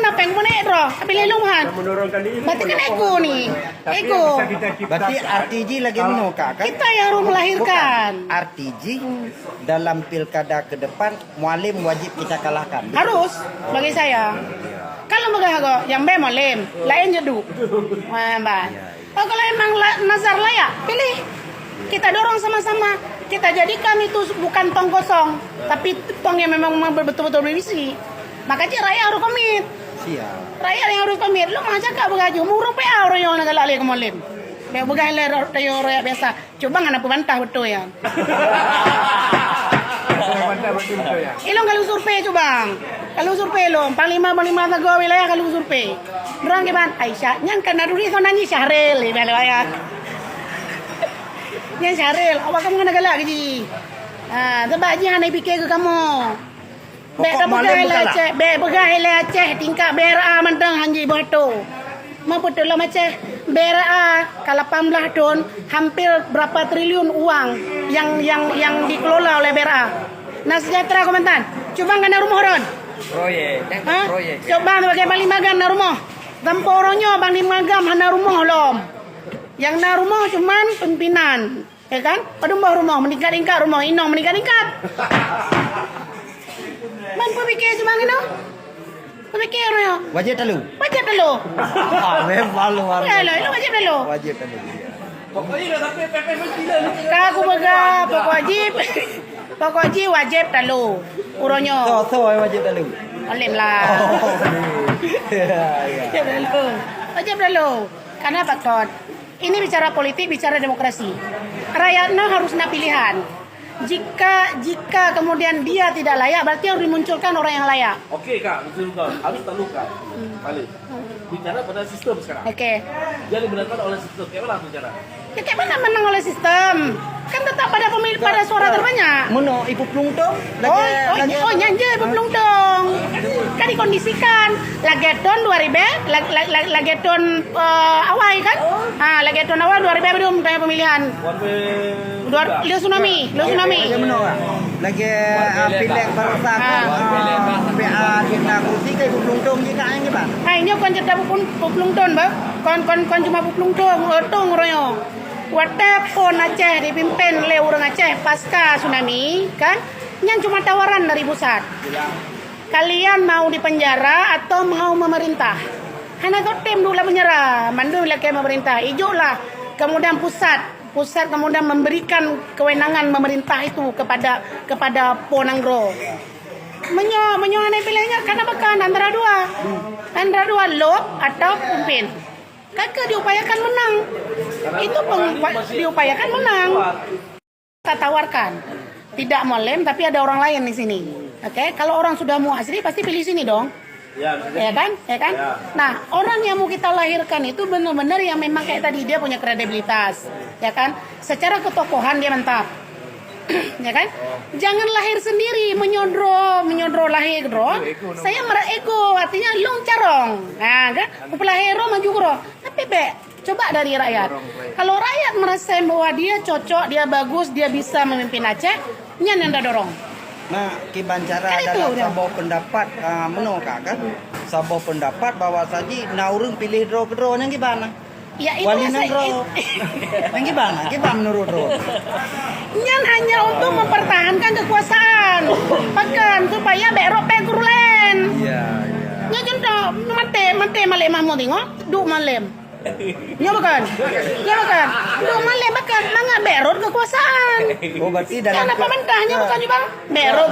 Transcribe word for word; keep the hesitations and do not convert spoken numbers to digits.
Apa yang mana droe? Tapi lelong han. Berarti kan ego ni. Ego. Berarti arti jih lagi meunoe, Kak, kan? Kita yang harus melahirkan. Bukan. Arti jih dalam pilkada ke depan, Mualem wajib kita kalahkan. Harus, bagi saya. Kalau meugah go, nyang bèe Mualem, laén jeuet duek. Ha, bah. Oh, kalau emang la-, Nazar layak, pilih. Kita dorong sama-sama. Kita jadikan itu bukan tong kosong, tapi tong yang memang betul-betul berisi. Maka cit rakyat harus komit. Siap. Rakyat yang harus komit. Lôn meucakap beugaju, murung P A ureueng nyoe galak lé keu Mualem. Bèk beugah lé ro-, rakyat biasa. Cubang hana peubantah beutôi nyan. Ilôn ka lôn survei cubang. Ka lôn survei lôn. Panglima-panglima sagoe wilayah ka lôn survei. Durang kiban, Aisyah, nyan ka na turi soe nan jih Syahril, iban lé wayah. Nyan Syahril, awak kamoe hana galak keu jih. Ha, sabab jih hana jipike keu kamoe. Bèk tapeugah ilèe Aceh, bèk peugah ilèe Aceh tingkat B R A mantong han jiboh tô. Meupeuteulom Aceh, B R A ka lapan belas thon, hampir berapa triliun uang yang, yang, yang dikelola oleh B R A. Na Sejahtera Komandan, cubang ka na rumoh ron. Proyek, eh, ha? Proyek. Cubang sebagai Panglima GAM na rumoh. Sampoe uroe nyoe Panglima GAM hana rumoh lom. Yang na rumoh cuman pimpinan. Ya kan? Padum boh rumoh, meningkat-ningkat rumoh, inong meningkat-ningkat. Man peupiké cuma ngeno. Peupiké ureueng nyoe. Wajib talu. Wajib talu. Ah, memang luar biasa. Wajib talu. Wajib talu. Ka aku peugah, pokok wajib. Pokok wajib, wajib talu. Ureueng nyoe. So, so, wajib talu. Alim lah. Oh, ya, ya. Wajib talu. Wajib talu. Karena apa, Kon? Ini bicara politik, bicara demokrasi. Rakyat nyoe harus na pilihan. Jika, jika kemudian dia tidak layak, berarti harus dimunculkan orang yang layak. Okey, Kak, betul, betul. Harus taklukkan. Balik. Bicara pada sistem sekarang. Okey. Dia dimenangkan oleh sistem. Kayak mana tu cara? Ya, kayak mana menang oleh sistem? Kan tetap pada pemilih, pada suara terbanyak. Meunoe ipuplueng tong. Oh, oh, oh, nyan jeuet ipuplueng tong. Kan dikondisikan. Lagèe thon dua ribu, lag-, lag-, lag-, lagèe thon, eh, awai kan? Ha, lagèe thon awai dua ribu belum tanya pemilihan. Dua, lheuh tsunami, lheuh tsunami. Lagèe meunoe kan? Lagèe, ah, pileg barosa kan? Ah, P A di na kursi kan ipuplueng tong jih kan, nyan kiban? Hai, nyoe kon cerita puplueng, puplueng tong, bah. Kon, kon, kon cuma puplueng tong, eh, tong uroe nyoe. Watèe pon Aceh dipimpin lé ureueng Aceh pasca tsunami, kan? Nyan cuma tawaran dari pusat. Kalian mau dipenjara atau mau memerintah? Hana teutem duek lam penjara, mandum lakèe memerintah. Ijoklah, kemudian pusat, pusat kemudian memberikan kewenangan memerintah itu kepada, kepada po nanggroe. Meunyoe, meunyoe hana piléh nyan, kana bakana antara dua. Antara dua, lôb atau pimpin. Ka keuh diupayakan menang. Itu peng-, diupayakan menang. Kita tawarkan. Tidak Mualem, tapi ada orang lain di sini. Oke, kalau orang sudah Muasri, pasti pilih sini dong. Ya, kan? Ya kan? Ya. Nah, orang yang mau kita lahirkan itu benar-benar yang memang kayak tadi, dia punya kredibilitas, ya kan? Secara ketokohan dia mantap. Ya kan? Jangan lahir sendiri, meunyoe droe, meunyoe droe lahé droe. Saya merasa ego, artinya lôn carông. Ha, kan? Peulahé droe maju droe. Tapi bèk, coba dari rakyat. Kalau rakyat merasa bahwa dia cocok, dia bagus, dia bisa memimpin Aceh, nyan nyang dak dorong. Nah, kiban cara dalam saboh pendapat, ah, meunoe ka kan? Saboh pendapat bahwa saji na ureueng piléh droe keudroe nyan kiban. Ya, itu wali nanggroe. Nyan kiban, kiban menurut droe. Nyan hanya untuk mempertahankan kekuasaan. Pakon, supaya bèk rot péng keu ureueng laén. Iya, iya. Nyan contoh, maté, maté Malik Mahmud tengok, duek Mualem. Nyo bukan? Nyo bukan? Duek Mualem bukan? Mangat bèk rot kekuasaan. Oh, berarti dalam... Kan apa mentah nyo bukan juga? Bèk rot.